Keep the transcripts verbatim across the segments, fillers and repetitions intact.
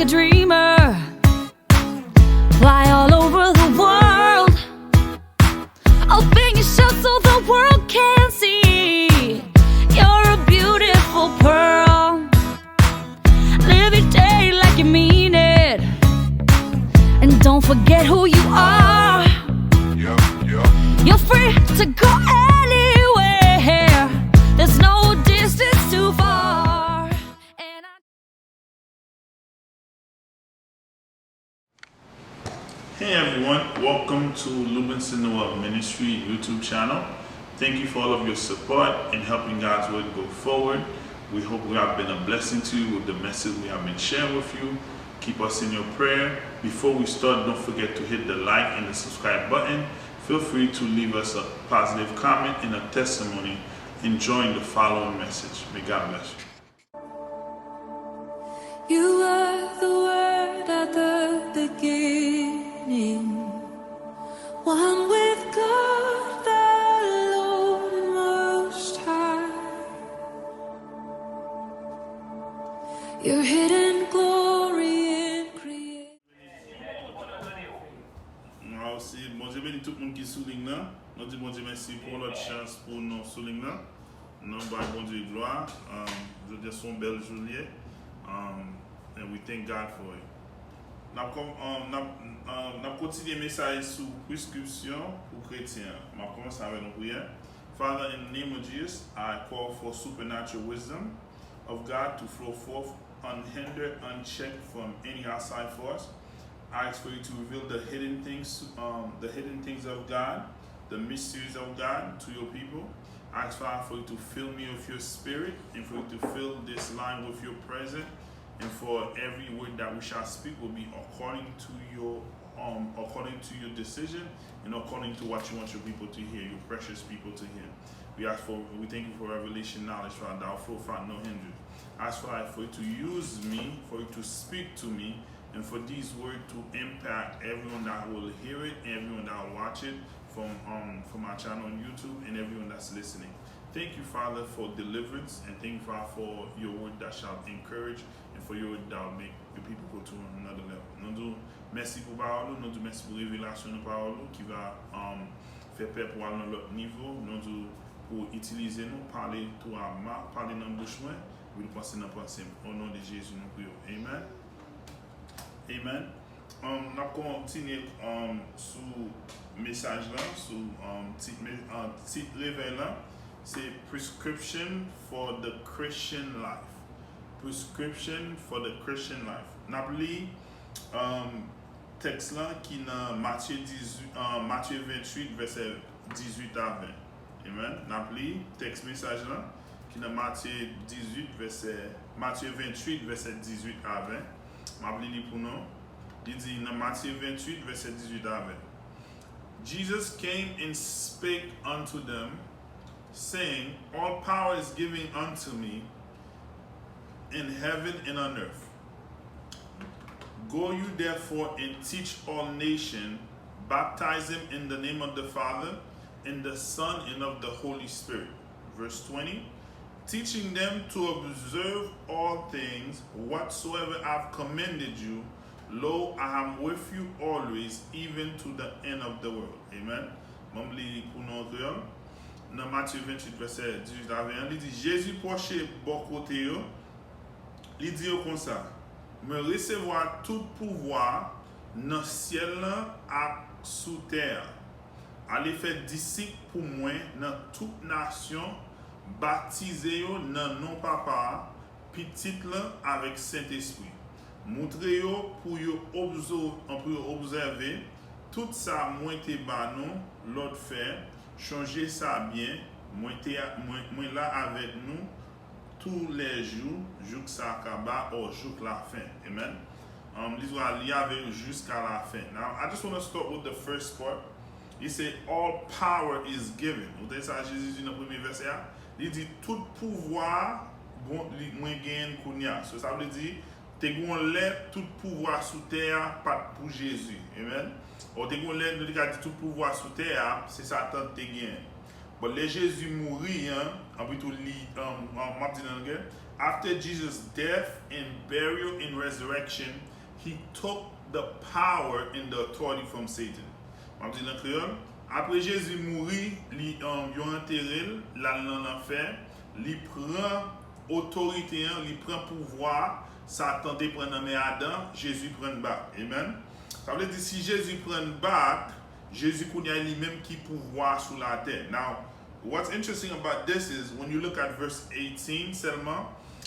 A dreamer, fly all over the world. Open your shirt so the world can see. You're a beautiful pearl. Live your day like you mean it. And don't forget who you are. You're free to go anywhere. There's no distance too far. And I Hey everyone, welcome to Lubinson Noel Ministry YouTube channel. Thank you for all of your support in helping God's word go forward. We hope we have been a blessing to you with the message we have been sharing with you. Keep us in your prayer. Before we start, don't forget to hit the like and the subscribe button. Feel free to leave us a positive comment and a testimony. Enjoying the following message. May God bless you. You were the Word at the beginning, one with God the Lord Most High. Your hidden glory in creation. Mwen osi, Bondye beni tout moun ki sou liy nan. Nou di Bondye mèsi pou yon lòt chans pou nou sou liy nan. Nou bay Bondye glwa. Um, jodi a se yon bèl jou li ye. Um, and we thank God for it. N ap kon- um, n ap um, n ap kontinye mesaj sou preskripsyon pou kretyen an. M ap kòmanse avèk yon priyè. Father, in the name of Jesus, I call for supernatural wisdom of God to flow forth unhindered, unchecked from any outside force. I ask for you to reveal the hidden things, um, the hidden things of God, the mysteries of God to your people. I ask, Father, for you to fill me with your spirit and for you to fill this line with your presence and for every word that we shall speak will be according to your um, according to your decision and according to what you want your people to hear, your precious people to hear. We ask for, we thank you for revelation knowledge, Father, that will flow from no hindrance. I ask, Father, for you to use me, for you to speak to me, and for these words to impact everyone that will hear it, everyone that will watch it from um, from our channel on YouTube, and everyone that's listening. Thank you, Father, for deliverance, and thank you, Father, for your word that shall encourage, and for your word that will make your people go to another level. Nou di w mèsi pou pawòl ou, nou di w mèsi pou revelasyon nan pawòl ou ki va um, fè pèp ou al nan lòt nivo. Nou di w pou itilize nou, pale tou a ma, pale nan bouch mwen, epi l panse nan panse m. O non de Jezi nou priye w. Amen. Amen. Um, n ap kontinye um, sou mesaj la, sou um, tit, me- uh, tit revèy la. Se Prescription for the Christian Life. Prescription for the Christian Life. N ap li um, tèks lan ki nan Matye dizuit, uh, Matye venntuit, vèsè dizuit a ven. Amen. N ap li tèks mesaj lan ki nan Matye dizuit, vèsè, Matye venntuit, vèsè dizuit a ven. M ap li li pou nou. Li di nan Matye venntuit, vèsè dizuit a ven. Jesus came and spake unto them, saying, All power is given unto me in heaven and on earth. Go you therefore and teach all nations, baptize them in the name of the Father, and the Son, and of the Holy Spirit. Verse twenty, teaching them to observe all things whatsoever I have commanded you. Lo, I am with you always, even to the end of the world. Amen. Ban m li pou nou an kreyòl. Nan Matye venntuit, vèsè dizuit a ven an, li di, Jezi pwoche bò kote yo, li di yo konsa, Mwen resevwa tout pouvwa nan syèl lan ak sou tè a. Ale fè disip pou mwen nan tout nasyon, batize yo nan non Papa a, Pitit lan avèk Sentespri. Moutre yo pou yo obzo- pou yo obsève tout sa mwen te ba nou lòd fè. Chonje sa byen, mwen, te, mwen, mwen la avèk nou toulèjou, jouk sa kaba, o jouk lafen. Amen. Um, li di w a li avè yo jiska lafen. Now, I just want to start with the first part. Li se, All power is given. Ou tande sa Jezi di nan premye vèsè a? Li di, Tout pouvwa bon, li, mwen genyen l kounye a. So, sa vle di, te gen yon lè, tout pouvwa sou tè a pa t pou Jezi. Amen. Ou te gen yon lè, nou te ka di, tout pouvwa sou tè a, se Satan te genyen. But lè Jezi mouri an, anpi tou li, um, um, m ap di nan anglè, After Jesus' death and burial and resurrection, He took the power and the authority from Satan. M ap di l an kreyòl. Apre Jezi mouri, li, um, yo antere l, l al nan lanfè, li pran otorite an, li pran pouvwa Satan te pran nan men Adan, Jezi pran l back. Amen. Sa vle di si Jezi pran l back, Jezi kounye a li menm ki pouvwa sou latè. Now, what's interesting about this is when you look at verse eighteen sèlman,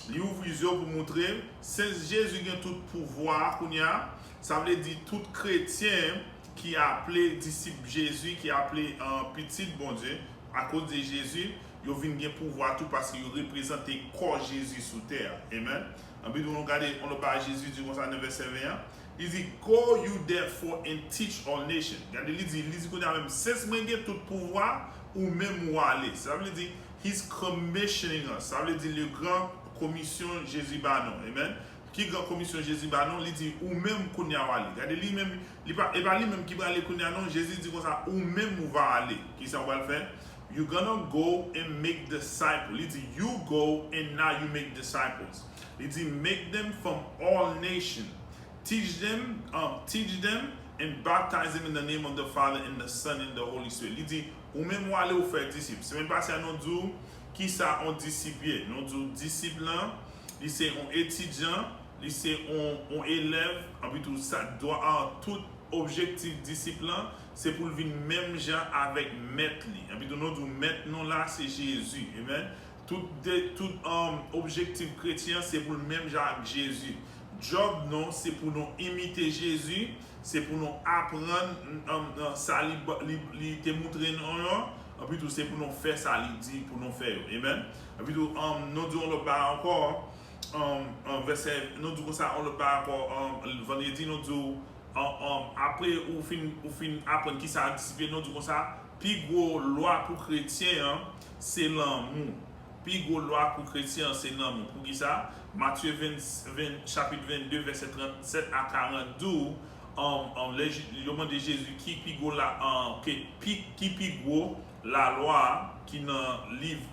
li ouvri zye w pou moutre, since Jezi gen tout pouvwa a kounye a, sa vle di tout kretyen ki aple disip Jezi, ki aple, uh, pitit Bondye, akoz de Jezi, yo vin gen pouvwa tou paske yo reprezante kò Jezi sou tè a. Amen. Anpi tou nou gade yon lòt bagay Jezi di konsa nan vèsè ven an. Li di, "Go you therefore and teach all nations." Gade, li di, li di kounye a menm, since mwen gen tout pouvwa, ou menm ou ale. Sa vle di, he's commissioning us. Sa vle di, le gran komisyon Jezi ba nou. Amen. Ki gran komisyon Jezi ba nou? Li di, ou menm kounye a w ale. Gade, li menm, li pa, e pa li menm ki prale kounye a non. Jezi di konsa, ou menm ou va ale. Kisa w pral fè? You gonna go and make disciples. Li di, you go and now you make disciples. Li di, make them from all nations. Teach them, um, teach them and baptize them in the name of the Father and the Son and the Holy Spirit. Li di, ou menm ou ale ou fè disip. Semèn pase a nou di w kisa yon disip ye. Nou di w disip lan, li se yon etidyan, li se yon, yon elèv, anpi tou sa dwa, tout objektif disip lan, se pou l vin menm jan avèk mèt li. Anpi tou nou di w mèt nou la, se Jezi. Amen. Tout, de, tout, um, objektif kretyen an, se pou l menm jan ak Jezi. Djòb nou, se pou nou imite Jezi, se pou nou aprann, um, um, sa li, li, li te moutre nou yo, anpi tou se pou nou fè sa li di pou nou fè yo. Amen. Anpi tou, um, nou di yon lòt bagay ankò, um, um, vèsè, nou di konsa yon lòt bagay ankò, um, vandredi, nou di, um, um, apre ou fin, ou fin aprann kisa disip ye, nou di konsa, pi gwo lwa pou kretyen an, se lanmou. Pi gwo lwa pou kretyen an, se lanmou. Poukisa? Matye ven, ven, chapit vennde, vèsè trannsèt a karant di w, um, um, lè Ji-, yo mande Jezi ki pi gwo la, um, ke pi, ki pi gwo lalwa ki nan liv,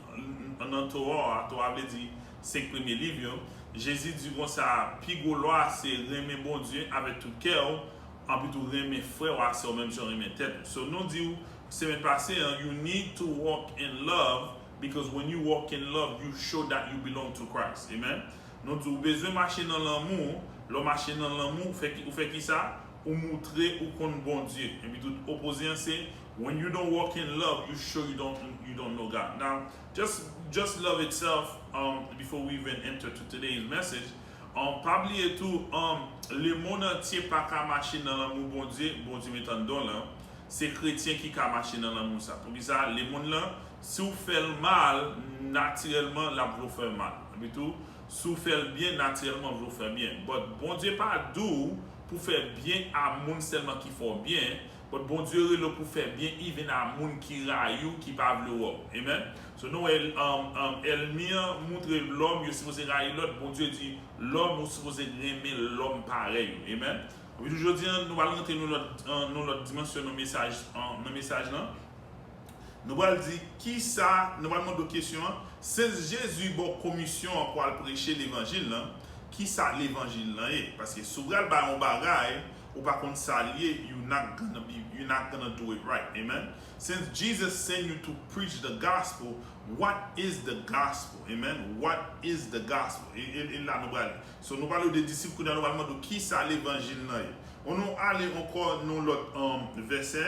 nan Tora a, Tora vle di senk premye liv yo. Jezi di konsa, pi gwo lwa a se renmen Bondye avèk tout kè w, anpi tou renmen frè w ak sè w menm jan w renmen tèt ou. So, nou di w, semèn pase an, you need to walk in love, because when you walk in love, you show that you belong to Christ. Amen. Nou di w bezwen mache nan lanmou, lè w mache nan lanmou, ou fè ki, ou fè kisa? Ou moutre ou konn Bondye. Epi tout opoze an se, when you don't walk in love, you show you don't, you don't know God. Now, just, just love itself, um, before we even enter to today's message, um, pa bliye tou, um, lemonn antye pa ka mache nan lanmou Bondye, Bondye met anndan w lan. Se kretyen ki ka mache nan lanmou sa. Poukisa? Lemonn lan, si w fè l mal, natirèlman, l ap vle w fè l mal. Epi tou, si w fè l byen, natirèlman, l ap vle w fè l byen. But Bondye pa di w pou fè byen a moun sèlman ki fè w byen, but Bondye rele w pou fè byen even a moun ki rayi w, ki pa vle w wè w. Amen. So, nou wè, um, um, ènmi an moutre lòm yo sipoze rayi lòt, Bondye di lòm ou sipoze renmen lòm parèy ou. Amen. Epi tou jodi an, nou pral rantre nan lòt, nan lòt dimansyon nan mesaj, nan mesaj lan. Nou pral di kisa, nou pral mande w kesyon an, since Jezi ba w komisyon an pou al preche levanjil lan, kisa levanjil lan ye? Paske si w pral bay yon bagay, ou pa konn sa l ye, you not gonna be, you not gonna do it right. Amen. Since Jesus sent you to preach the gospel, what is the gospel? Amen. What is the gospel? E, e, e la nou prale. So, nou pale de disip, kounye a nou pral mande w kisa levanjil lan ye. An nou ale ankò nan lòt, um, vèsè,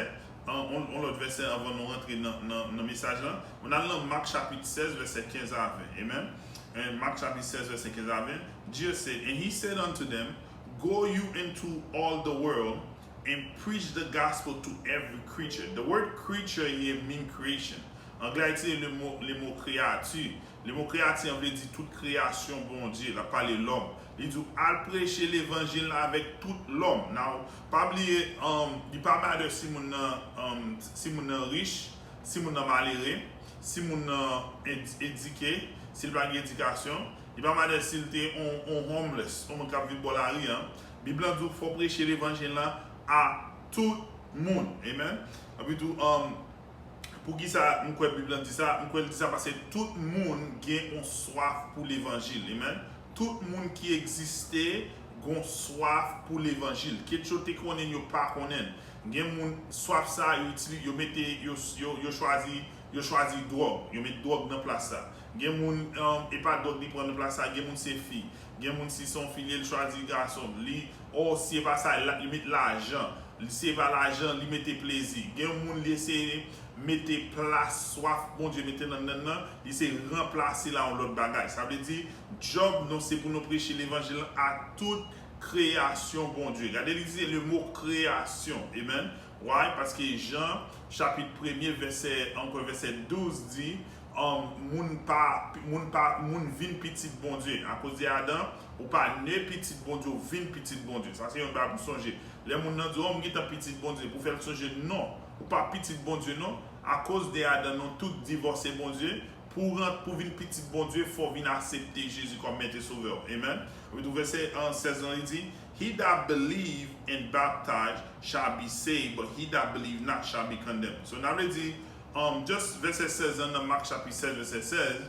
um, on, on lòt vèsè anvan nou rantre nan, nan, nan mesaj lan. Ann al nan Mak chapit sèz, vèsè kenz a ven. Amen. And Mak chapit sèz, vèsè kenz a ven. Jesus said, and he said unto them, go you into all the world and preach the gospel to every creature. The word creature here mean creation. Anglè a itilize le mo, le mo kreyati. Le mo kreyati an vle di tout kreyasyon Bondye. L ap pale lòm. Li di w al preche levanjil la avèk tout lòm. Now, pa bliye, um, li pa matter si moun nan, um, si moun nan rich, si moun nan malere, si moun nan ed-, edike, si l pa gen edikasyon. Li pa matter si l te on, on homeless, on moun k ap viv bò lari an. Bib lan di w fò w preche levanjil la a tout moun. Amen. Epi tou, um, poukisa m kwè Bib lan di sa? M kwè l di sa paske tout moun gen yon swaf pou levanjil. Amen. Tout moun ki egziste gon swaf pou levanjil. Ketch yo te konnen yo pa konnen. Gen moun, swaf sa yo itili, yo mete, yo, yo, yo chwazi, yo chwazi dwòg. Yo met dwòg nan plas sa. Gen moun, um, e pa dwòg li pran nan plas sa. Gen moun se fi. Gen moun si se yon fi li, li chwazi gason. Li, o si e pa sa, li met lajan. Li si e pa lajan, li mete plezi. Gen moun li eseye mete plas swaf Bondye mete nan nanm nan, li se ranplase la yon lòt bagay. Sa vle di, djòb nou se pou nou preche levanjil lan a tout kreyasyon Bondye. Gade li di le mo kreyasyon. Amen. Why? Paske Jan chapit premye vèsè, ankò vèsè douz di, um, moun pa, moun pa, moun vin pitit Bondye. Akoz de Adan, ou pa ne pitit Bondye, ou vin pitit Bondye. Sa se yon bagay pou sonje. Lè moun nan di, o, m gentan pitit Bondye, pou fè l sonje, non, ou pa pitit Bondye, non. Akoz de Adan, nou tout divòse Bondye. Pou w rant, pou w vin pitit Bondye, fò w vin aksepte Jezi kòm Mèt e Sovè w. Amen. Ou tou vèsè sèz lan, li di, He that believe and baptize shall be saved, but he that believe not shall be condemned. So, nan vle di, um, just vèsè sèz lan nan Mak chapit sèz, vèsè sèz,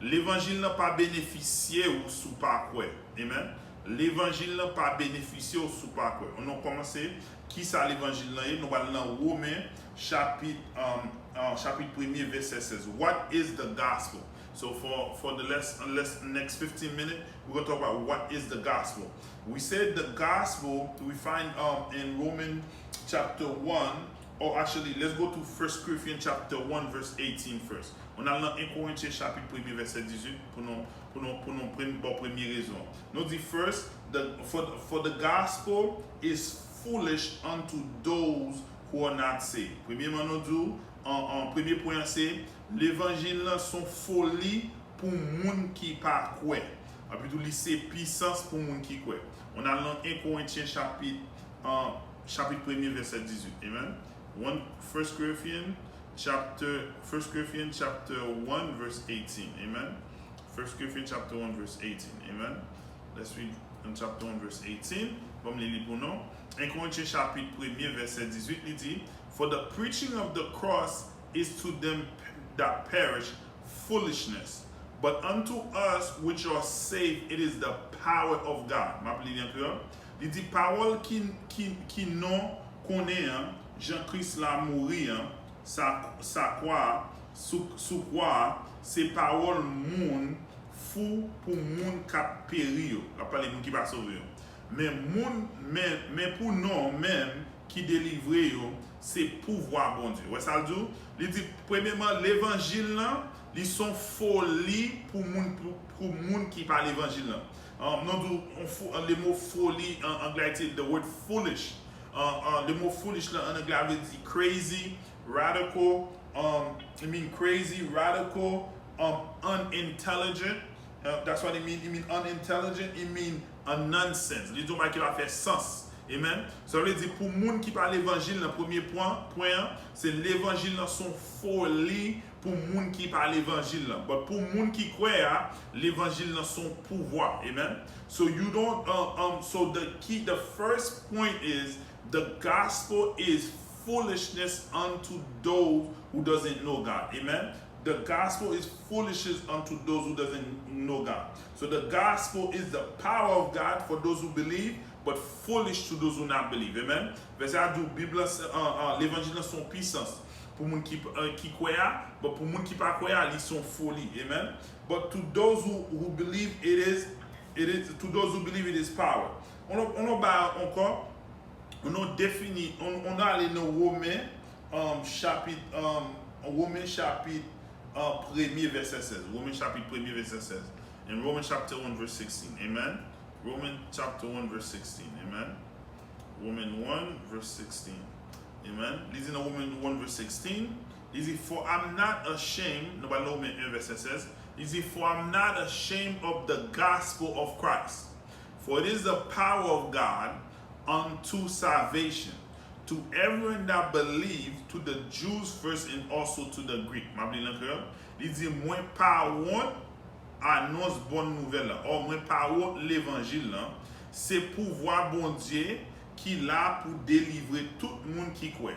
levanjil lan pa benefisye w si w pa kwè. Amen. Levanjil lan pa benefisye w si w pa kwè. Nou kòmanse, kisa levanjil lan ye? Nou pral nan Women chapit, um, uh, chapit premye, vèsè sèz. What is the gospel? So for, for the last, last next fifteen minutes, we're going to talk about what is the gospel. We said the gospel, we find, um, in Roman chapter one, or actually, let's go to First Corinthians chapter one, verse eighteen first. On al nan en Korentyen chapit premye, vèsè dizuit, pou nou, pou nou, pou nou prem, bon, premye rezon. Nou di first, the, for, for the gospel is foolish unto those who are not saved. Premyeman, nou di, an, an premye pwen an se, levanjil lan se yon foli pou moun ki pa kwè. Epi tou, li se pisans pou moun ki kwè. On al nan en Korentyen chapit, an, chapit premye, vèsè dizuit. Amen. One, First Corinthians chapter, First Corinthians chapter one, verse eighteen. Amen. First Corinthians chapter one, verse eighteen. Amen. Let's read in chapter one, verse eighteen. Bon, m li li pou nou. En Korentyen chapit premye, vèsè dizuit, li di, For the preaching of the cross is to them that perish foolishness, but unto us which are saved it is the power of God. M ap li li an kreyòl. Li di, pawòl ki, ki, ki nou konnen an, jan Kris la mouri an, sa, sa kwa, sou, sou kwa a, se pawòl moun fou pou moun k ap peri yo. L ap pale moun ki pa sove yo. Men moun, men, men pou nou menm ki delivre yo, se pouvwa Bondye. Wè sa l di w? Li di, premyeman, levanjil lan, li se yon foli pou moun, pou, pou moun ki pa levanjil lan. An, nou di w, on fo-, le mo foli an anglè, se the word foolish. An, an, le mo foolish lan an anglè, vle di crazy, radical, um, it mean crazy, radical, um, unintelligent. Uh, that's what it mean. It mean unintelligent, it mean a nonsense. Li di yon bagay ki pa fè sans. Amen. Sa vle di pou moun ki pa levanjil nan premye pwen, pwen an, se levanjil lan se yon foli pou moun ki pa levanjil lan. But pou moun ki kwè a, levanjil lan se yon pouvwa. Amen. So you don't, uh, um, so the key, the first point is the gospel is foolishness unto those who doesn't know God. Amen. The gospel is foolishness unto those who doesn't know God. So the gospel is the power of God for those who believe, but foolish to those who not believe. Amen. Vèsè a di w, Bib lan, uh, uh, levanjil lan se yon pisans pou moun ki, uh, ki kwè a, but pou moun ki pa kwè a, li se yon foli. Amen. But to those who, who believe it is, it is, to those who believe it is power. On, on, on ba ankò, nou defini, on, on ale nan Women, um, chapit, um, Women chapit, uh, premye vèsè sèz. Women chapit premye vèsè sèz. In Romans chapter one verse sixteen. Amen. Romans chapter one verse sixteen. Amen. Women one verse sixteen. Amen. Li di nan Women one verse sixteen, li di, For I'm not ashamed, nou pral nan Women un vèsè sèz, li di, For I'm not ashamed of the gospel of Christ. For it is the power of God unto salvation to everyone that believe, to the Jews first and also to the Greek. M ap li l an kreyòl. Li di, mwen pa wont anons bòn nouvèl la. Ò, mwen pa wont levanjil lan. Se pouvwa Bondye ki la pou delivre tout moun ki kwè.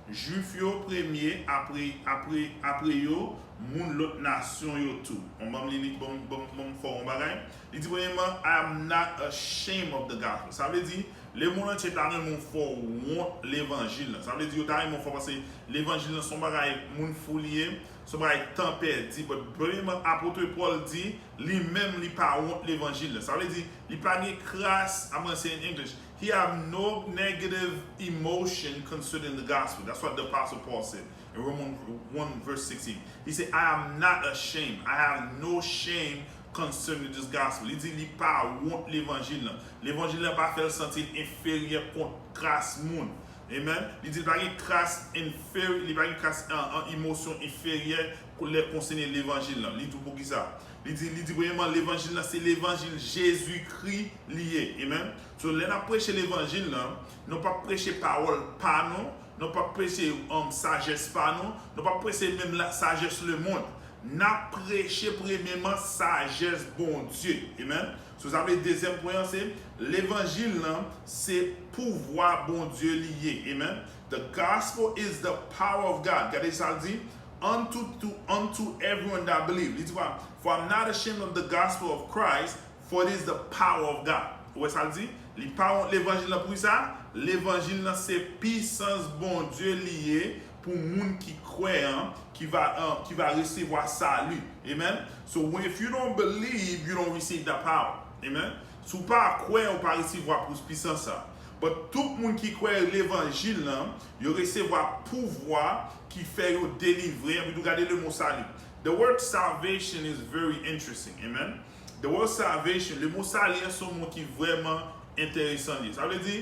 Jwif yo premye, apre, apre, apre yo, moun lòt nasyon yo tou. Bon, ban m li, li, ban m, ban m, ban m fè w yon bagay. Li di, premyèman, I am not ashamed of the gospel. Sa vle di, lemonn antye ta renmen w fè w wont levanjil lan. Sa vle di, yo ta renmen w fè w panse levanjil lan se yon bagay moun fou li ye, se yon bagay tan pèdi. But premyèman, apot Pòl di, li menm, li pa wont levanjil lan. Sa vle di, li pa gen kras, I'm gonna say in English, he have no negative emotion concerning the gospel. That's what the Apostle Paul said in Romans one verse sixteen. He said, I am not ashamed. I have no shame concerning this gospel. Li di li pa wont levanjil lan. Levanjil lan pa fè l santi l enferyè kont kras moun. Amen. Li di li pa gen kras enferi-, li pa gen kras an, an emosyon enferyè lè konsène levanjil lan. Li di w poukisa. Li di, li di premyèman, levanjil lan se levanjil Jezikri li ye. Amen. So, lè n ap preche levanjil lan, nou p ap preche pawòl pa nou, nou p ap preche um, sajès pa nou, nou p ap preche menm la, sajès lemonn. N ap preche premyèman sajès Bondye. Amen. So, sa vle dezyèm pwen an se levanjil lan se pouvwa Bondye li ye. Amen. The gospel is the power of God. Gade sa l di, unto, to, unto everyone that believe. Li di pa, for I'm not ashamed of the gospel of Christ, for it is the power of God. Ou wè sa l di? Li pa wont levanjil lan pou sa. Levanjil lan se pisans Bondye li ye pou moun ki kwè an, ki va, uh, ki va resevwa sali. Amen. So when, if you don't believe, you don't receive the power. Amen. Si w pa kwè, ou pa resevwa pou pisans sa. But tout moun ki kwè levanjil lan, yo resevwa pouvwa ki fè yo delivre. Epi tou gade le mo sali. The word salvation is very interesting. Amen. The word salvation, le mo sali an se yon mo ki vrèman enteresan li ye. Sa vle di,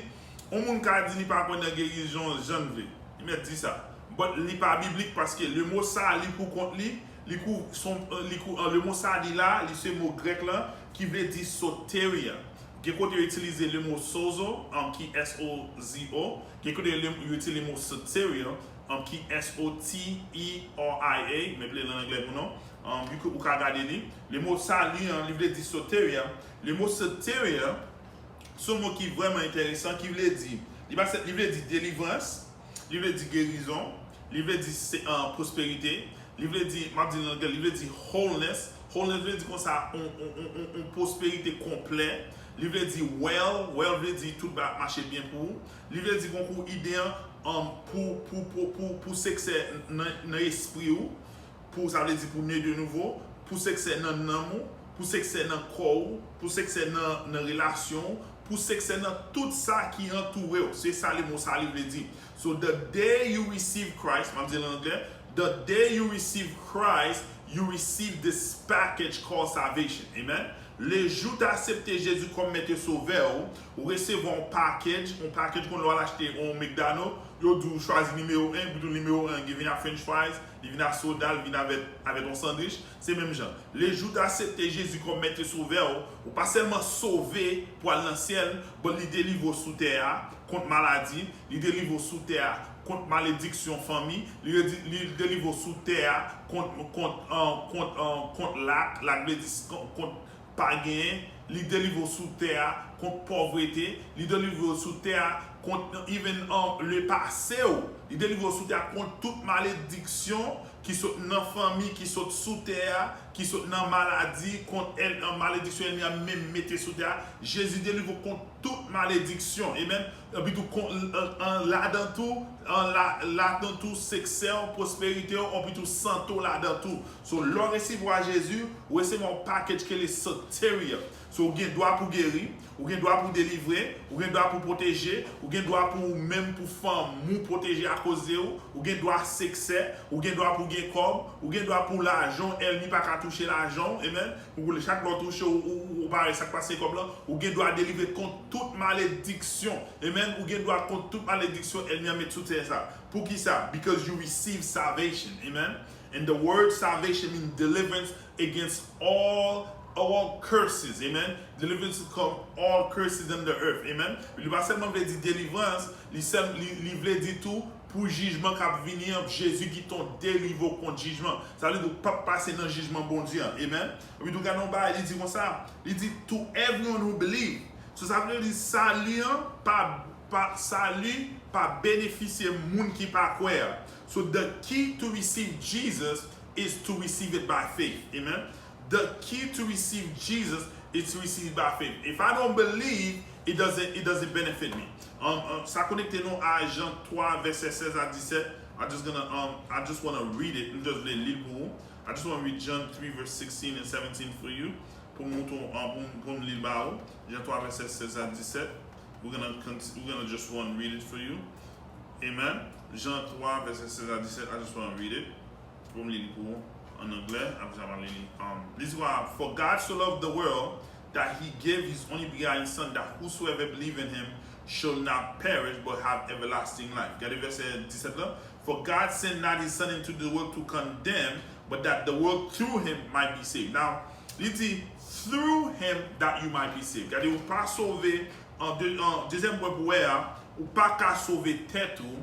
yon moun ka di li pa kwè nan gerizon jan l vle. Li mèt di sa. But li pa biblik paske le mo sali pou kont li, li kou, son, li kou, le mo sali la, li se mo grèk lan ki vle di soteria. Gen kote yo itilize le mo sozo, um, ki S O Z O. Gen kote yo itilize le mo soteria, um, ki S O T E R I A. Men ple l an anglè pou nou. Um, you could, ou ka gade li. Le mo sali an, li vle di soteria. Le mo soteria, se yon mo ki vrèman enteresan, ki vle di, li pa se, li vle di delivrans, li vle di gerizon, li vle di se, uh, pwosperite, li vle di, m ap di l an anglè, li vle di wholeness. Wholeness vle di konsa, on, on, on, on, on pwosperite konplè. Li vle di well, well vle di tout bagay ap mache byen pou ou. Li vle di gon kou ide an, um, pou, pou, pou, pou, pou siksè nan, nan espri ou. Pou, sa vle di pou ne de nouvo, pou siksè nan nanm ou, pou siksè nan kò ou, pou siksè nan, nan relasyon ou, pou siksè nan tout sa ki antoure w. Se sa le mo sali vle di. So the day you receive Christ, m ap di l an anglè, the day you receive Christ, you receive this package called salvation. Amen. Le jou w ta aksepte Jezi kòm Mèt e Sovè w, ou resevwa yon package, yon package kon lè w al achte yon McDonald, yo di w chwazi nimewo en, epi tou nimewo en an gen vin ak french fries, li vin ak soda, li vin avèk, avèk yon sandwich, se menm jan. Le jou w ta aksepte Jezi kòm Mèt e Sovè w, ou pa sèlman sove pou al nan syèl, but li delivre w sou tè a kont maladi, li delivre w sou tè a kont malediksyon fanmi, li, li delivre w sou tè a kont, kont, uh, kont, uh, kont lack, lack vle di kont, kont pa genyen, li delivre w sou tè a kont pòvrete, li delivre w sou tè a kont even, um, le pase w, li delivre w sou tè a kont tout malediksyon ki sot nan fanmi, ki sot sou tè a, ki sot nan maladi, kont èn-, an malediksyon ènmi a menm mete sou tè a. Jezi delivre w kont tout malediksyon. Amen. Epi tou, kon, an, an ladan tou, an la, ladan tou, siksè w, pwosperite w, epi tou sante w ladan tou. So, lè w resevwa Jezi, ou resevwa yon package ki rele soteria. So, ou gen dwa pou geri, ou gen dwa pou delivre, ou gen dwa pou pwoteje, ou gen dwa pou ou menm, pou fanmi w pwoteje akoz de ou, ou gen dwa siksè, ou gen dwa pou gen kòb, ou gen dwa pou lajan w, ènmi pa ka touche lajan w, amen. Ou, chak lè w touche, ou, ou, ou pa wè sa k pase kòb lan, ou gen dwa delivre kont tout malediksyon, amen. Ou gen dwa kont tout malediksyon ènmi an met sou tè sa. Poukisa? Because you receive salvation, amen. And the word salvation means deliverance against all, all curses. Amen. Deliverance from all curses in the earth. Amen. Li pa sèlman vle di delivrans, li sèl, li, li vle di tou pou jijman k ap vini an, Jezi gentan delivre w kont jijman. Sa vle di w p ap pase nan jijman Bondye an. Amen. Epi tou gade yon bagay, li di konsa, li di, to everyone who believe. So sa vle di sali an, pa, pa, sali pa benefisye moun ki pa kwè a. So the key to receive Jesus is to receive it by faith. Amen. The key to receive Jesus is to receive it by faith. If I don't believe, it doesn't it doesn't benefit me. Um, um, sa konekte nou a Jan twa vèsè sèz a disèt. I just gonna um I just wanna read it. M just vle li l pou ou. I just wanna read John three verse sixteen and seventeen for you. Pou m montre w, um, pou m pou m li l ba ou. Jan twa vèsè sèz a disèt. We're gonna cont- we're gonna just one read it for you. Amen. Jan twa vèsè sèz a disèt. I just wanna read it. Pou m li li pou ou an anglè, apre sa m ap li li. Um, li di kwa, "For God so loved the world that he gave his only begotten Son, that whosoever believe in him shall not perish but have everlasting life." Gade vèsè disèt la. "For God sent not his Son into the world to condemn, but that the world through him might be saved." Now, li di, "Through him that you might be saved." Gade, ou pa sove, an de, an dezyèm pwen pou wè a, ou pa ka sove tèt ou,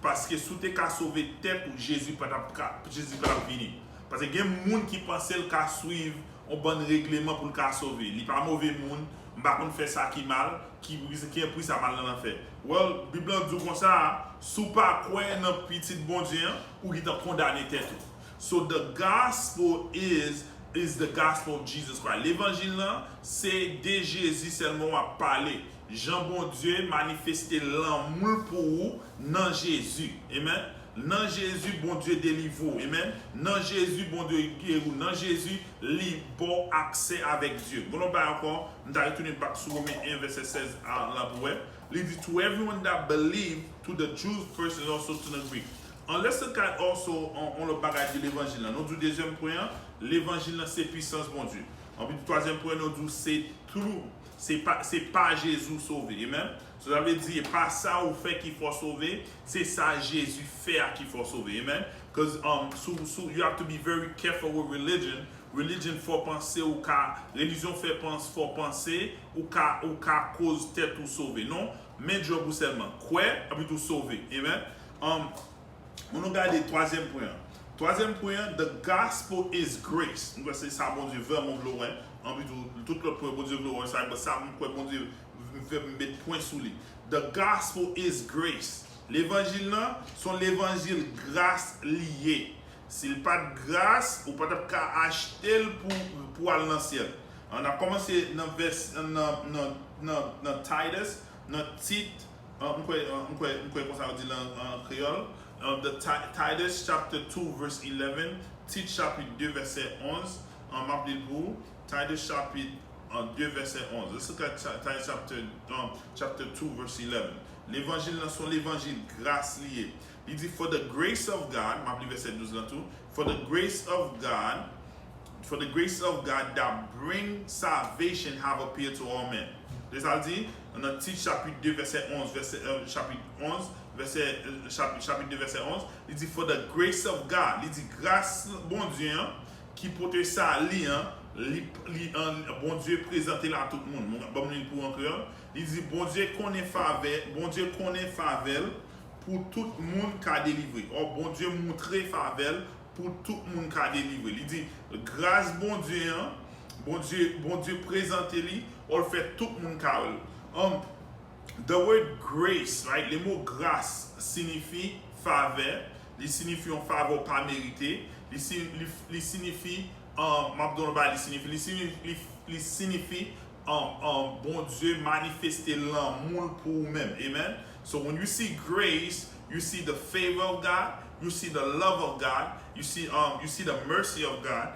paske si w te ka sove tèt ou, Jezi pa t ap ka, Jezi pa t ap vini. Paske gen moun ki panse l ka swiv yon bann regleman pou l ka sove. Li pa move moun, m pa konn fè sa ki mal, ki, ki, ki pri sa m al nan lanfè. Well, Bib lan di w konsa, si w pa kwè nan Pitit Bondye an, ou gentan kondane tèt ou. So the gospel is is the gospel of Jesus Christ. Levanjil lan, se de Jezi sèlman w ap pale. Jan Bondye manifeste lanmou l pou ou nan Jezi. Amen. Nan Jezi, Bondye delivre w. Amen. Nan Jezi, Bondye geri w. Nan Jezi, li ba w aksè avèk Dye. Gon lòt bagay ankò, m ta retounen back sou Women en vèsè sèz a, la pou wè. Li di, "To everyone that believe, to the Jews first and also to the Greek." An, let's look at also on, on lòt bagay de levanjil lan. Nou di dezyèm pwen an, levanjil lan se pisans Bondye. Anpi twazyèm pwen, nou di se through, se pa, se pa Jezi w sove. Amen. So, sa vle di, e pa sa ou fè ki fè w sove, se sa Jezi fè a ki fè w sove. Amen. Because um, so, so you have to be very careful with religion. Religion fè w panse ou ka, relijyon fè panse, fè w panse ou ka, ou ka koz tèt ou sove. Non, men djòb ou sèlman. Kwè, anpi tou sove. Amen. Um, Pou nou gade twazyèm pwen an. Twazyèm pwen an, the gospel is grace. Nou kwè se sa Bondye vrèman vle w wè. Anpi tou, tout lòt pwen Bondye vle w wè, sa, sa m kwè Bondye fè m met pwen sou li. The gospel is grace. Levanjil lan, se yon levanjil gras li ye. Si l pa t gras, ou pa t ap ka achte l pou, pou al nan syèl. An, n ap kòmanse nan vès, nan, nan, nan, nan Titus, nan Tit, an, m kwè, an, m kwè, m kwè konsa yo di l an, an kreyòl. An, the Ti- Titus chapter two verse eleven, Tit chapit de vèsè onz, an, m ap li l pou ou. Titus chapit an, de vèsè onz. Let's look at Ti- Titus chapter, um, chapter two verse eleven. Levanjil lan se yon levanjil gras li ye. Li di, "For the grace of God," m ap li vèsè douz lan tou. "For the grace of God, for the grace of God that bring salvation have appeared to all men." Se sa l di nan Tit chapit de vèsè onz, vèsè, euh, chapit onz, vèsè, euh, chapit, chapit de vèsè onz, li di, "For the grace of God," li di, "Gras Bondye an ki pote sali an, li, li, an, Bondye prezante l a tout moun." Bon, ban m li l pou an kreyòl. Li di, "Bondye konnen favè, Bondye konnen favè l pou tout moun ka delivre." Ò, Bondye moutre favè l pou tout moun ka delivre. Li di, gras Bondye an, Bondye, Bondye prezante li, ò, l fè tout moun ka wè l. Um, the word grace, right? Le mo gras siyifi favè, li siyifi yon favè w pa merite, li, si- li, li siyifi, um, m ap di w yon bagay, li siyifi, li siyifi, li, li siyifi um, um, Bondye manifeste lanmou l pou ou menm. Amen. So when you see grace, you see the favor of God, you see the love of God, you see, um, you see the mercy of God,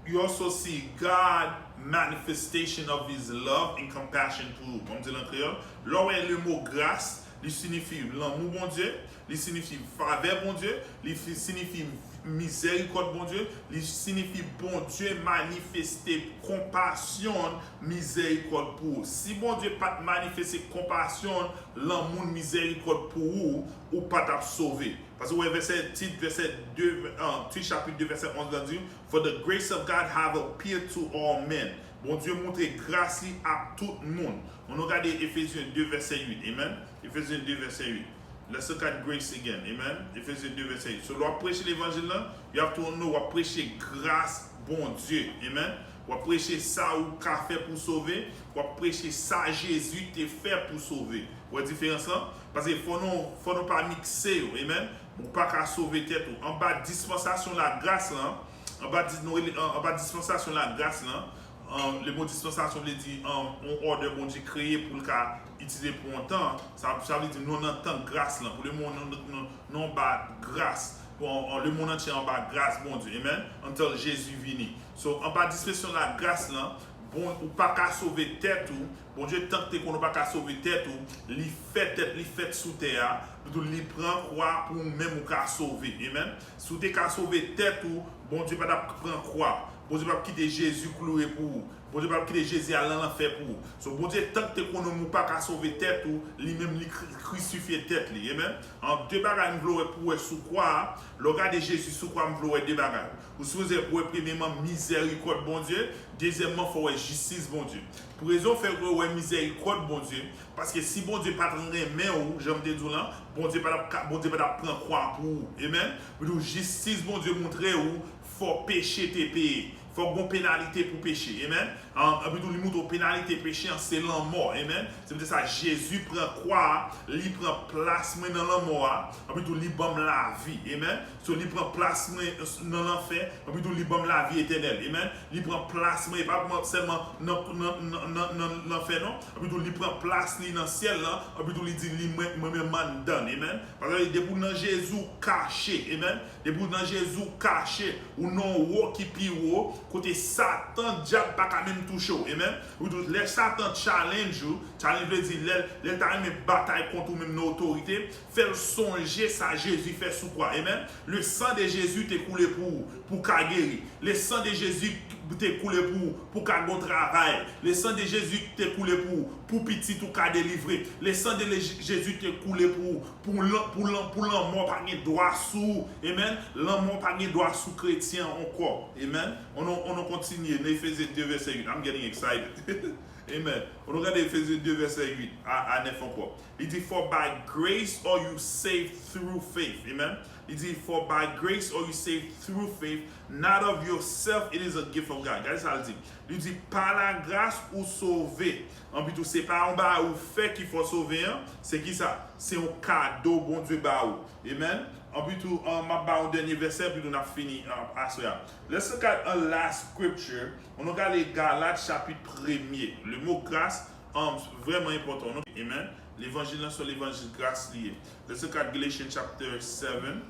you also see God manifestation of his love and compassion pou ou. Ban m di l an kreyòl. Lè w wè le mo gras, li siyifi lanmou Bondye, li siyifi favè Bondye, li fi- siyifi mizèrikòd Bondye, li siyifi Bondye manifeste konpasyon l, mizèrikòd pou ou. Si Bondye pa t manifeste konpasyon l, lanmou l, mizèrikòd pou ou, ou pa t ap sove. Paske w wè vèsè Tit, vèsè de, an, Tit chapit de, vèsè onz la di, "For the grace of God have appeared to all men." Bondye montre gras li a tout moun. Ann nou gade Efezyen de, vèsè uit. Amen. Efezyen de, vèsè uit. Let's look at grace again. Amen. Efezyen de, vèsè uit. So, lè w ap preche levanjil lan, you have to know w ap preche gras Bondye. Amen. W ap preche sa ou ka fè pou sove. W ap preche sa Jezi te fè pou sove. Wè diferans lan? Paske fò nou, fò nou pa mikse yo. Amen. Ou pa ka sove tèt ou. Anba dispansasyon lagras lan, anba, dis, nou rele, an- anba dispansasyon lagras lan, an, le mo dispansasyon vle di an, yon òdè Bondye kreye pou l ka itilize pou yon tan. Sa, sa vle di nou nan tan gras lan. Pou le mo nou, nou, nou, nou anba gras. Bon, an, le monde entier anba gras Bondye. Amen. Until Jezi vini. So, anba dispansasyon lagras lan, bon, ou pa ka sove tèt ou. Bondye tank te konn ou pa ka sove tèt ou, li fè tèt li fèt sou tè a, li pran kwa pou ou menm ou ka sove. Amen. Si w te ka sove tèt ou, Bondye pa t ap pran kwa. Bondye p ap kite Jezi kloure pou ou. Bondye p ap kite Jezi al nan lanfè pou ou. So, Bondye tank te konnen ou pa ka sove tèt ou, li menm li kri- krisifye tèt li. Amen. An de bagay m vle wè pou wè sou kwa a, lè w gade Jezi sou kwa, m vle wè de bagay. Ou sipoze wè premyeman mizèrikòd Bondye, dezyèmman fò w wè jistis Bondye. Pou rezon fè ke w wè mizèrikòd Bondye, paske si Bondye pa t renmen ou, jan m te di w lan, Bondye pa t ap ka- Bondye pa t ap pran kwa pou ou. Amen. Pou di w jistis Bondye montre ou, fò peche te peye. Fòk gon penalite pou peche. Amen. An, anpi tou, li montre w penalite peche an se lanmò. Amen. Se pou sa Jezi pran kwa a, li pran plas mwen nan lanmò a, anpi tou, li ban m lavi. Amen. So, li pran plas mwen nan lanfè, anpi tou, li ban m lavi etènèl. Amen. Li pran plas mwen, e pa mwen sèlman nan, nan, nan, nan, nan lanfè, non. Anpi tou, li pran plas li nan syèl lan, anpi tou, li di, li mwen, mwen menm m anndan. Amen. Paske depi w nan Jezi, w kache. Amen. Depi w nan Jezi, w kache. Ou nan yon wo ki pi wo, kote Satan, dyab, pa ka menm touche w. Amen. Ou tou, lè Satan challenge ou, challenge vle di, lè, lè l ta renmen batay kont ou menm nan otorite, fè l sonje sa Jezi fè sou kwa. Amen. Le sang de Jésus te koule pou ou, pou w ka geri. Le sang de Jésus te koule pou ou, pou w ka gon travay. Le sang de Jésus te koule pou ou, pou pitit ou ka delivre. Le sang de Jésus te koule pou ou, pou lan- pou lan- pou lanmò pa gen dwa sou ou. Amen. Lanmò pa gen dwa sou kretyen ankò. Amen. On nou, on nou kontinye nan Efezyen de vèsè uit. I'm getting excited. Amen. On nou gade Efezyen de vèsè uit a, a nèf ankò. Li di, "For by grace are you saved through faith." Amen. Li di, "For by grace are you saved through faith, not of yourself, it is a gift of God." Gade sa l di. Li di, "Pa lagras ou sove." Anpi tou, se pa yon bagay ou fè ki fè w sove an. Se ki sa? Se yon kado Bondye ba ou. Amen. Anpi tou, an, m ap ba yon dènye vèsè, anpi tou n ap fini, an, aswè a. Let's look at a last scripture. On nou gade Galat chapit premye. Le mo gras, an, vrèman enpòtan. Amen. Levanjil lan se levanjil gras li ye. Let's look at Galatians chapter seven,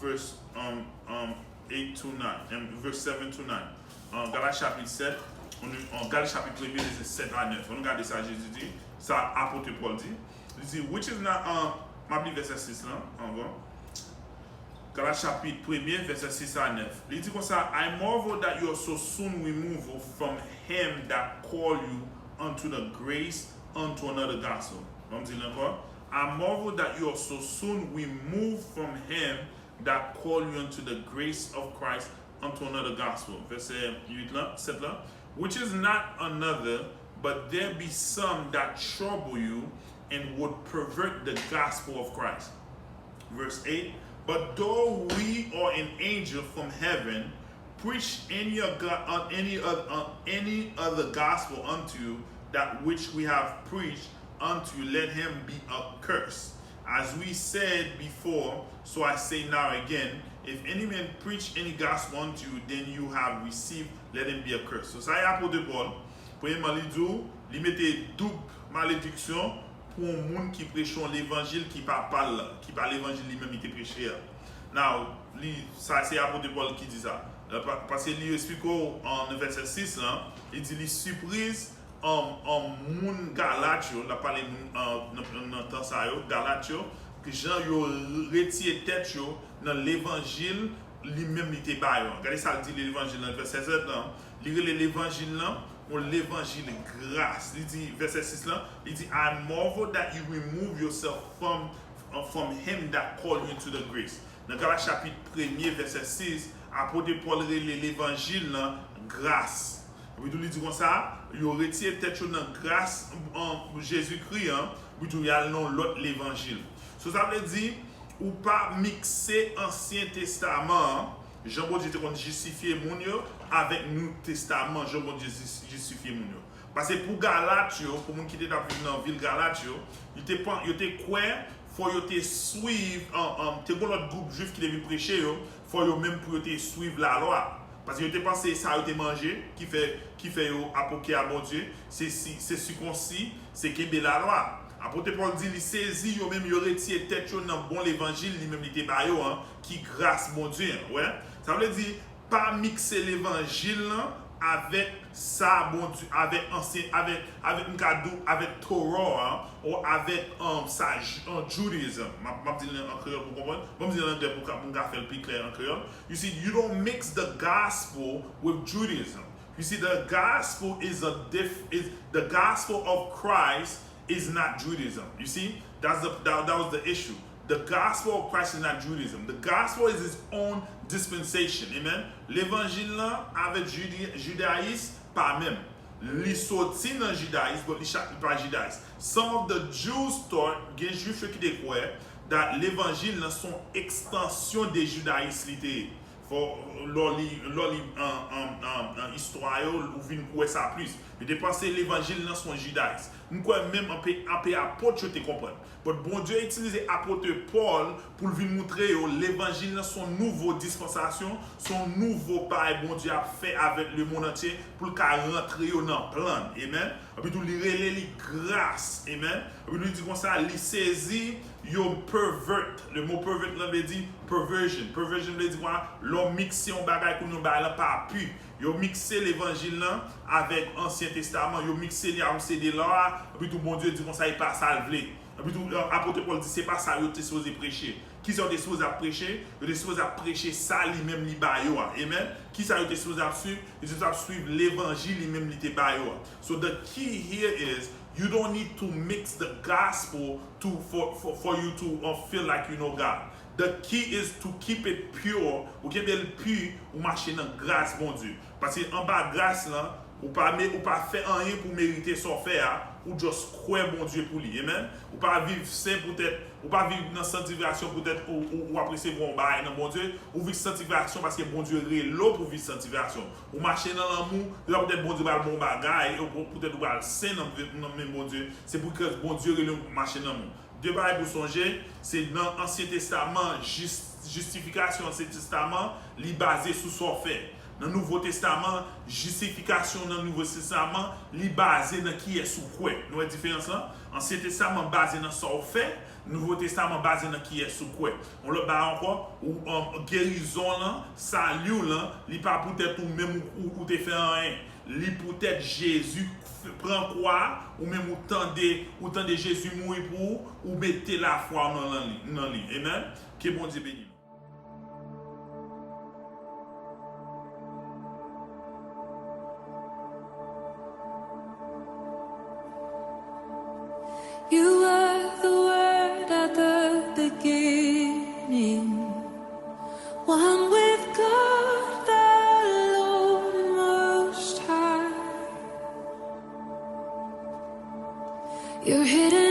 verse, um, um, eight to nine, and verse seven to nine. An Galat chapit sèt, on, an Galat chapit premye, vèsè sèt a nèf. On nou gade sa Jezi di, sa apot Pòl di. Li di, which is not, an, m ap li vèsè sis lan, anvan. Galat chapit premye, vèsè sis a nèf. Li di konsa, "I marvel that you are so soon removed from him that called you unto the grace, unto another gospel." Ban m di l ankò. "I marvel that you are so soon removed from him that called you unto the grace of Christ, unto another gospel." Vèsè uit lan, sèt lan. "Which is not another, but there be some that trouble you and would pervert the gospel of Christ." Verse eight, "But though we or an angel from heaven preach any other, uh, any other, uh, any other gospel unto you, that which we have preached unto you, let him be accursed. As we said before, so I say now again, if any man preach any gospel unto you, then you have received, let him be accursed." So, sa e apot Pòl, premyeman, li di w, li mete doub malediksyon pou yon moun ki preche yon levanjil ki pa pa l lan, ki pa levanjil li menm li te preche a. Now, li, sa se apot Pòl ki di sa. Lè pa- paske li esplike w an nan vèsè sis lan, li di li sipriz an, an moun Galat yo, l ap pale moun an, nan, nan tan sa yo, Galat yo, ki jan yo retire tèt yo nan levanjil li menm li te ba yo an. Gade sa l di levanjil nan vèsè sèt lan. Li rele levanjil lan yon levanjil gras. Li di, vèsè sis lan, li di, "I marvel that you remove yourself from, from him that called you into the grace." Nan Galat chapit premye, vèsè sis, apot Pòl rele levanjil lan gras. Epi tou, li di konsa, yo retire tèt yo nan gras an Jezikri an, epi tou, y al nan yon lòt levanjil. So, sa vle di, ou pa mikse Ansyen Testaman an, jan Bondye te konn jistifye moun yo, avèk Nou Testaman, jan Bondye jis- jistifye moun yo. Paske pou Galat yo, pou moun ki te t ap viv nan vil Galat yo, yo te, pan- yo te kwè fò yo te swiv, an, an, te gen lòt gwoup jwif ki te vin preche yo, fò yo menm pou yo te swiv lalwa. Paske yo te panse sa yo te manje, ki fè, ki fè yo apoke a Bondye, se si, se sikonsi, se kenbe lalwa. Apot Pòl di li sezi yo menm, yo retire tèt yo nan bon levanjil li menm li te ba yo an, ki gras Bondye an. Wè? Sa vle di, pa mikse levanjil lan avèk sa Bondye, avèk ansyen, avèk, avèk m ka di w, avèk Torah an, ou avèk um, sa, um, Judaism. M ap, m ap di l an kreyòl pou w konprann. Ban m di l an anglè pou, ka- pou m ka fè l pi klè an kreyòl. You see, you don't mix the gospel with Judaism. You see, the gospel is a diff is the gospel of Christ is not Judaism. You see, that's the that, that was the issue. The gospel of Christ is not Judaism. The gospel is its own dispensation. Amen. Levanjil lan avèk Judi- Judayis pa menm. Li soti nan Judayis, but li cha- li pa Judayis. Some of the Jews thought, gen Jwif yo ki te kwè, that levanjil lan se yon ekstansyon de Judayis li te ye. Fò, lè w li, lè w li an, an, an, an istwa yo, ou vin kwè sa plis. Yo te panse levanjil lan se yon Judayis. M kwè menm anpe, anpe apot yo te konprann. But Bondye itilize apot Pòl pou l vin moutre yo levanjil lan se yon nouvo dispansasyon, se yon nouvo bagay Bondye ap fè avèk lemonn antye pou l ka rantre yo nan plan l. Amen. Epi tou, li rele li gras. Amen. Epi li di konsa, li sezi yo pervert. Le mo pervert lan vle di perversion. Perversion vle di kwa? Lè w mikse yon bagay kounye yon bagay lan pa pi. Yo mikse levanjil lan avèk Ansyen Testaman. Yo mikse li a yon sede lò a. Epi tou, Bondye di konsa, e pa sa l vle. Epi tou, apot Pòl di, se pa sa yo te sipoze preche. Kisa yo te sipoze ap preche? Yo te sipoze ap preche sa li menm li ba yo a. Amen. Kisa yo te sipoze ap swiv? Yo te sipoze ap swiv levanjil li menm li te ba yo a. So the key here is you don't need to mix the gospel to for, for, for you to uh, feel like you know God. The key is to keep it pure. Ou kenbe l pi, ou mache nan gras Bondye. Paske anba gras lan, ou pa me, ou pa fè anyen pou merite sa w fè a, ou just kwè Bondye pou li. Amen. Ou pa viv sen poutèt, ou pa viv nan santifikasyon poutèt ou, ou, ou ap resevwa yon bagay nan Bondye. Ou viv santifikasyon paske Bondye rele w pou viv santifikasyon. Ou mache nan lanmou, se pa poutèt Bondye pral ba w yon bagay, ou pou- poutèt ou pral sen nan, nan men Bondye. Se pou kòz Bondye rele w pou mache nan lanmou. De bagay pou sonje, se nan Ansyen Testaman, jis- jistifikasyon Ansyen Testaman, li baze sou sa w fè. Nan Nouvo Testaman, jistifikasyon nan Nouvo Testaman, li baze nan kiyès ou kwè. Nou wè diferans lan? Ansyen Testaman baze nan sa w fè, Nouvo Testaman baze nan kiyès ou kwè. Yon lòt bagay ankò, ou, um, gerizon lan, sali w lan, li pa poutèt ou menm ou, ou, ou te fè anyen. Li poutèt Jezi f- pran kwa, ou menm ou tande, ou tande Jezi mouri pou ou, ou mete lafwa w nan, nan li, nan li. Amen. Ke Bondye beni nou. You were the Word at the beginning, one with God the Lord Most High. Your hidden